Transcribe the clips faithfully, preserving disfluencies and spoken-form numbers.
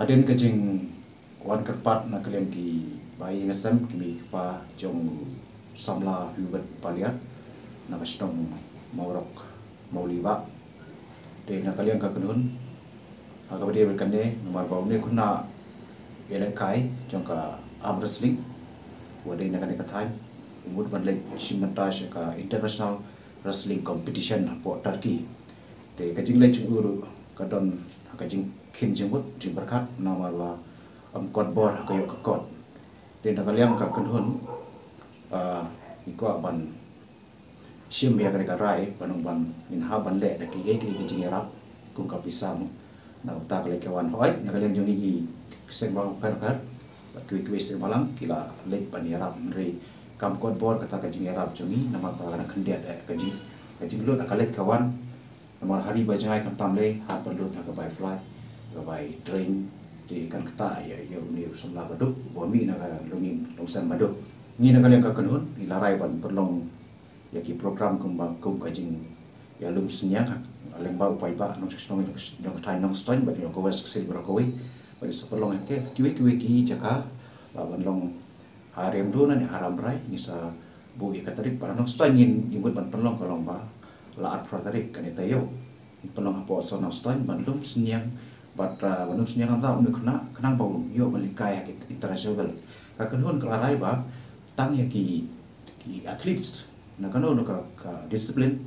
Hadien ka jingwan kyrpad na ka liang ki bahaïing hasem, ki mei ki pa jong u samla Hubert Paliat na ka shnong Mawrok Mawlibah. Te na ka liang ka kynhun, ha kaba ïadei bad kane, namar ba une u khynnah ïalehkai jong ka arm wrestling, u dei na kane ka thaiñ, u mut ban leit shim bynta sha ka international wrestling competition hapoh Turkey. Te ka jingleit jong u ruh ka don ha ka jingkhein jingmut jingpyrkhat namar ba ym kot bor ha ka ïoh ka kot. Te na ka liang ka kynhun, ah, ngi kwah ban shim ïa kane ka rai, ban ong ban ngin hap ban leh da kiei kiei ki jingïarap kum ka pisa mo. Na uta ka leit ka wan, hooid, na ka liang jong ngi ki seng bhalang pher pher bad kiwei kiwei seng bhalang ki la leit ban ïarap, hynrei kam kot bor kata ka jingïarap jong ngi namar ba ka dang khyndiat eh ka jing, ka jinglut ha ka leit ka wan. Namar ha ri ba jngai khamtam lei, hap ban lut ha ka bai flight, ka bai train, te kan ktah ïa, ïa une u samla baduk uba mih na ka longïing longsem baduk. Ngi na ka liang ka kynhun ngi la rai ban pynlong ïa ki program kumba kum ka jingïalum synñiang lyngba u paidbah nongshong shnong jong ka thaiñ Nongstoiñ bad jong ka West Khasi Hills baroh kawei, bad sa pynlong ha kiwei kiwei ki jaka, la ban long ha Riangdo ne ha Rambrai. Ngi sa buh ïa ka tarik, bad ha Nongstoiñ ngin, ngi mut ban pynlong ka long ba la arphew phra tarik kane taïew. Ngin pynlong hapoh Sor Nongstoiñ ban lum synñiang, bad, ah, ban lum synñiang nangta une u khynnah khnang ba un ïoh ban lehkai ha ki international level. Ka kynhun ka la rai ba tang ïa ki, ki athletes na kano kano ka, ka discipline,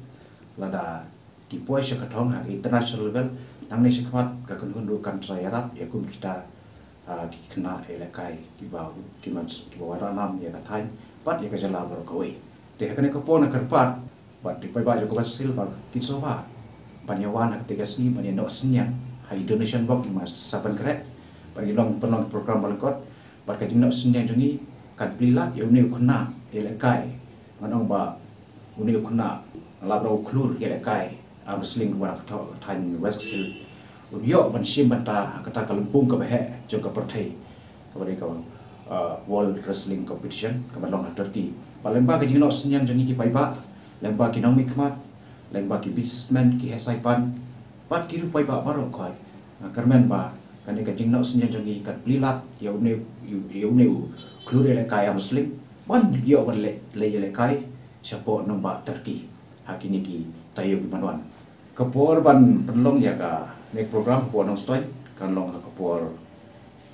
lada ki poi sha ka thong ha ka international level, nangne shakhmat ka kynhun ruh kan sa ïarap ïa kum kita, ah, ki khynnah ïalehkai kiba, ki man, kiba wanrah nam ïa ka thaiñ bad ïa ka jylla baroh kawei. Te ha kane ka por nga kyrpad bad ki paidbah jong ka West Khasi Hills ba kin sngewbha ban ïa wan ha katei ka sngi ban ïa noh synñiang ha ki donation box kiba sa pynkhreh, ban ïa long, pynlong ki program ba lyngkot, bad ka jingnoh synñiang jong ngi kan plie lad ïa une u khynnah ïalehkai. Ngan ong ba une u khynnah, lada u khlur ïalehkai arm wrestling kaba na ka thaiñ West Khasi Hills, un ïoh ban shim bynta ha kata ka lympung kaba heh jong ka pyrthei, kaba dei ka, uh, World Wrestling Competition kaba long ha Turkey. Bad lyngba ka jingnoh synñiang jong ngi ki paidbah, lyngba ki nongmihkhmat, lyngba ki businessmen, ki heh saipan, bad ki riew paidbah baroh khoit, nga kyrmen ba kane ka jingnoh synñiang jong ngi kan plie lad ïa une, ïa une u khlur ïalehkai arm wrestling ban ïoh ban leh, leh ïalehkai shapoh nongbah Turkey ha kine ki taïew kiban wan. Ka por ban pynlong ïa kane ka program hapoh Nongstoiñ kan long ha ka por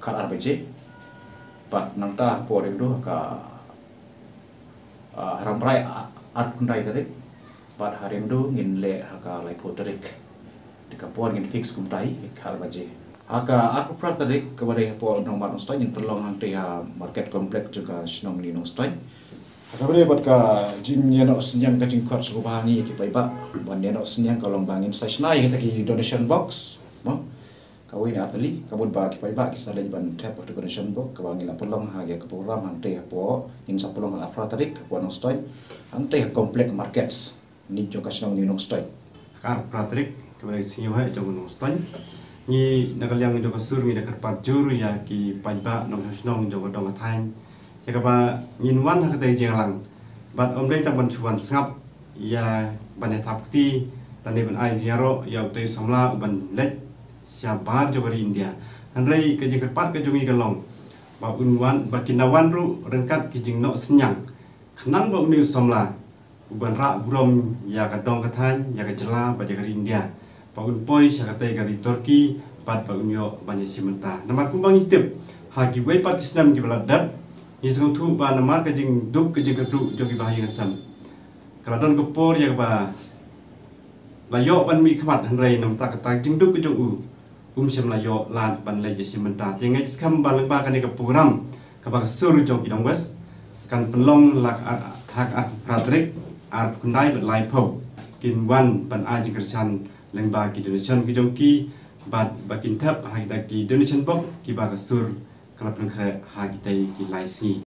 khatar baje, bad nangta hapoh Riangdo ha ka, ah, ha Rambrai, ah, arphew khyndai tarik, bad ha Riangdo ngin leh ha ka laiphew tarik. Te ka por ngin fix kumta hi, khatar baje. Ha ka arphew phra tarik kaba dei hapoh Nongmad Nongstoiñ ngin pynlong hangtei ha market complex jong ka shnong New Nongstoiñ. Ha kaba dei bad ka jingïanoh synñiang, ka jingkhot sngewbha ngi ki paidbah ban ïanoh synñiang ka long ba ngin sa shna ïa kita ki donation box, mo. Kawei ne ar tylli, ka mut ba ki paidbah ki sa leit ban thep ha ka donation box kaba ngi la pynlong ha ïa ka program hangtei hapoh, ngin sa pynlong ha arphew phra tarik hapoh Nongstoiñ, hangtei ha complex markets, ni jong ka shnong New Nongstoiñ. Ha ka arphew phra tarik kaba dei ka sngi ïewheh jong u Nongstoiñ, ngi na ka liang jong ka sur ngi da kyrpad jur ïa ki paidbah nongshong shnong jong ka dong ka thaiñ ïa kaba ngin wan ha katei ka jingïalang. Bad ym dei tang ban shu wan sngap ïa ban ïa thap kti lane ban ai jingïaroh ïa utei u samla uban leit shabar jong ka ri India. Hynrei ka jingkyrpad ka jong ngi ka long ba un wan, ba kin da wan ruh ryngkat ki jingnoh synñiang, khnang ba une u samla uban rah burom ïa ka dong ka thaiñ, ïa ka jylla bad ïa ka ri India, ba un poi sha katei ka ri Turkey bad ba un ïoh ban ïa shim bynta. Namar kumba ngi tip, ha kiwei pat ki snem kiba la dep, ngi sngewthuh ba namar ka jingduk ka jingkyrduh jong ki bahaïing hasem, ka la don ka por ïa kaba la ïoh ban mihkhmat, hynrei namar kata ka jingduk ka jong u, um shym la ïoh lad ban leit ïa shim bynta. Te nga ngeit skhem ba lyngba kane ka program kaba ka sur jong ki nong West kan pynlong la ka ar-, ha ka arphew phra tarik, arphew khyndai bad laiphew, kin wan ban ai jingkyrshan lyngba ki donation ki jong ki, bad ba kin thep ha kita ki donation box kiba ka sur ka la pynkhreh ha kitei ki lai sngi.